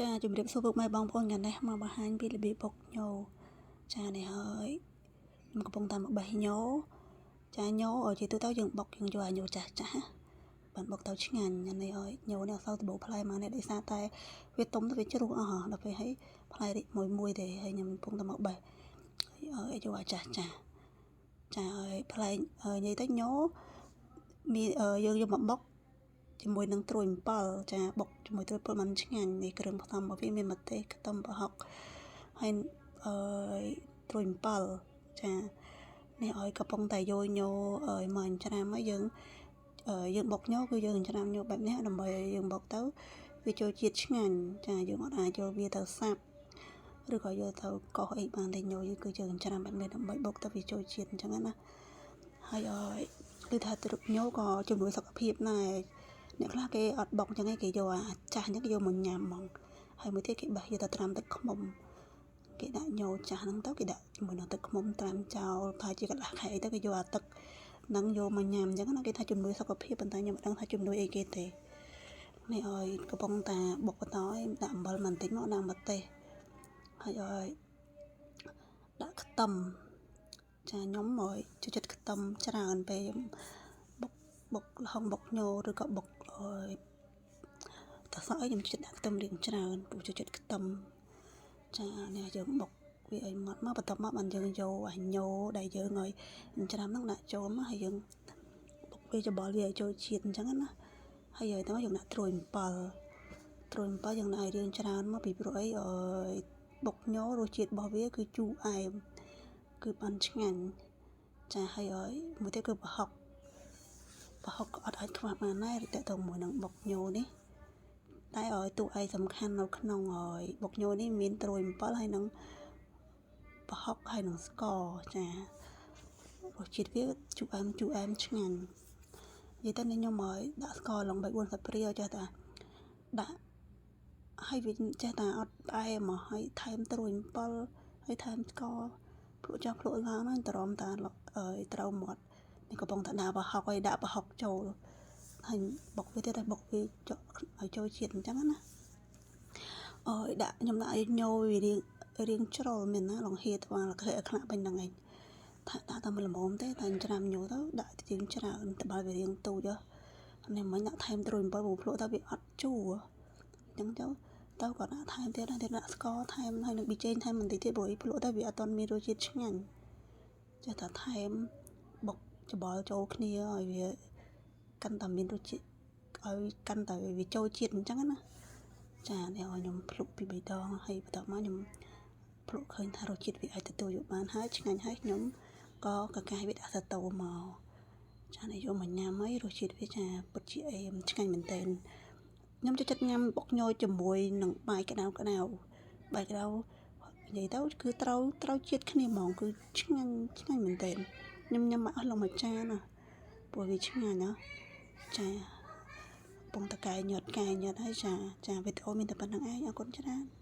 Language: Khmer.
ចាជំរាបសួរពុកម៉ែបងប្អូនថ្ងៃនេះមកបង្ហាញពីរបៀបបុកញោចានេះហើយខ្ញុំកំពុងតែមកបេះញោចាញោជាទូទៅយើងបុកយើងយកអាញោចាស់ចាស់បានបុកទៅឆ្ងាញ់នេះហើយញោនេះអត់សូវដបផ្លែមកនេះដោយសារតែវាទុំទៅវាជ្រុះអស់ដល់ពេលហើយផ្លែរិចមួយមួយទេហើយខ្ញុំកំពុងតែមកបេះហើយយកអាចាស់ចាស់ចាហើយផ្លែនិយាយទៅញោមានយើងយកមកបុកជាមួយនឹងត្រួយអំពិលចាបុកជាមួយត្រួយអំពិលมันឆ្ងាញ់នេះគ្រឿងផ្សំរបស់វាមានម្ទេសខ្ទឹមប្រហុកហើយអឺត្រួយអំពិលចានេះឲ្យកំពុងតែយកញោឲ្យមកច្រាមហើយយើងយើងបុកញោគឺយើងច្រាមញោបែបនេះដើម្បីឲ្យយើងបុកទៅវាចូលជាតិឆ្ងាញ់ចាយើងអត់អាចយកវាទៅសាប់ឬក៏យកទៅកោសអីបានទេញោគឺយើងច្រាមបែបនេះដើម្បីបុកទៅវាចូលជាតិអញ្ចឹងណាហើយឲ្យគឺថាត្រុញោក៏ជំនួយសុខភាពដែរអ្នកខ្លះគេអត់បុកអញ្ចឹងឯងគេយកអាចាស់អញ្ចឹងគេយកមកញ៉ាំហ្មងហើយមួយទៀតគេបេះយកទៅត្រាំទឹកឃ្មុំគេដាក់ញោចាស់ហ្នឹងទៅគេដាក់ជាមួយនឹងទឹកឃ្មុំត្រាំចោលថាជាកន្លះខែអីទៅគេយកអាទឹកហ្នឹងយកមកញ៉ាំអញ្ចឹងណាគេថាជំនួយសុខភាពប៉ុន្តែខ្ញុំមិនដឹងថាជំនួយអីគេទេនេះឲ្យកំពុងតាបុកបន្តឲ្យដាក់អំបិលបន្តិចមកដាក់ម្ទេសហើយឲ្យដាក់ខ្ទឹមចាខ្ញុំឲ្យចូលចិត្តខ្ទឹមច្រើនពេលខ្ញុំបុកបុកល្ហុងបុកញោឬក៏បុកឲ្យតសក់អីខ្ញុំចិត្តដាក់ខ្ទឹមរៀងច្រើនព្រោះចូលចិត្តខ្ទឹមចានេះយើងបុកវាឲ្យម៉ត់មកបន្ទាប់មកបានយើងយកអាញោដែលយើងឲ្យច្រាមហ្នឹងដាក់ចូលមកហើយយើងបុកវាច្បល់វាឲ្យចូលជាតិអញ្ចឹងណាហើយឲ្យទៅយើងដាក់ត្រួយអំពិលត្រួយអំពិលយើងដាក់ឲ្យរៀងច្រើនមកពីព្រោះអីឲ្យបុកញោរសជាតិរបស់វាគឺជូរអែមគឺបានឆ្ងាញ់ចាហើយឲ្យមួយទៀតគឺប្រហុកប្រហុកក៏អត់អាចខ្វះបានដែរតើទៅមួយនឹងបុកញោនេះតែឲ្យតួឯងសំខាន់នៅក្នុងឲ្យបុកញោនេះមានត្រួយអំពិលហើយនឹងប្រហុកហើយនឹងស្ករចារសជាតិវាជូរអែមជូរអែមឆ្ងាញ់និយាយទៅនេះខ្ញុំឲ្យដាក់ស្ករឡង3 4ស្លាបព្រាចេះតាដាក់ហើយវាចេះតាអត់ផ្អែមមកហើយថែមត្រួយអំពិលហើយថែមស្ករភ្លក់ចោះភ្លក់ឡើងហ្នឹងទ្រាំតាត្រូវមាត់នេះកំពុងតែដាក់ប្រហុកឲ្យដាក់ប្រហុកចូលហើយបុកវាទៀតឲ្យបុកវាឲ្យចូលជាតិអញ្ចឹងណាអើយដាក់ខ្ញុំដាក់ឲ្យញោវារៀងរៀងជ្រុលមានណាលង្ហៀតបានលខខ្លាក់ពេញហ្នឹងឯងថាដាក់តែមួយល្មមទេតែច្រាមញោទៅដាក់ជាងច្រើនតបើវារៀងទូចនេះមិញដាក់ថែមត្រួយអំពិលព្រោះភ្លក់ទៅវាអត់ជូរអញ្ចឹងទៅទៅក៏ដាក់ថែមទៀតដែរដាក់ស្ករថែមហើយនឹងប៊ីចេងថែមបន្តិចទៀតព្រោះភ្លក់ទៅវាអត់ទាន់មានរសជាតិឆ្ងាញ់ចេះតែថែមបុកច្បល់ចូលគ្នាឲ្យវាកាន់តែមានរសជាតិឲ្យកាន់តែវាចូលជាតិអញ្ចឹងណាចានេះឲ្យខ្ញុំភ្លុកពី3ដងហើយបន្ទាប់មកខ្ញុំភ្លុកឃើញថារសជាតិវាអាចទទួលយកបានហើយឆ្ងាញ់ហើយខ្ញុំក៏កកាយវាដាក់សាតូមកចានេះយកមកញ៉ាំហើយរសជាតិវាចាពិតជាអេមឆ្ងាញ់មែនទែនខ្ញុំចូលចិត្តញ៉ាំបុកញយជាមួយនឹងបាយក្តៅក្តៅបាយក្តៅនិយាយទៅគឺត្រូវត្រូវជាតិគ្នាហ្មងគឺឆ្ងាញ់ឆ្ងាញ់មែនទែនខ្ញុំញ៉ាំមកអស់លងមួយចានណាព្រោះវាឆ្ងាញ់ណាចាកំពុងតកែញាត់កែញាត់ហើយចាចាវីដេអូមានតែប៉ុណ្្នឹងឯងអរគុណច្រើន។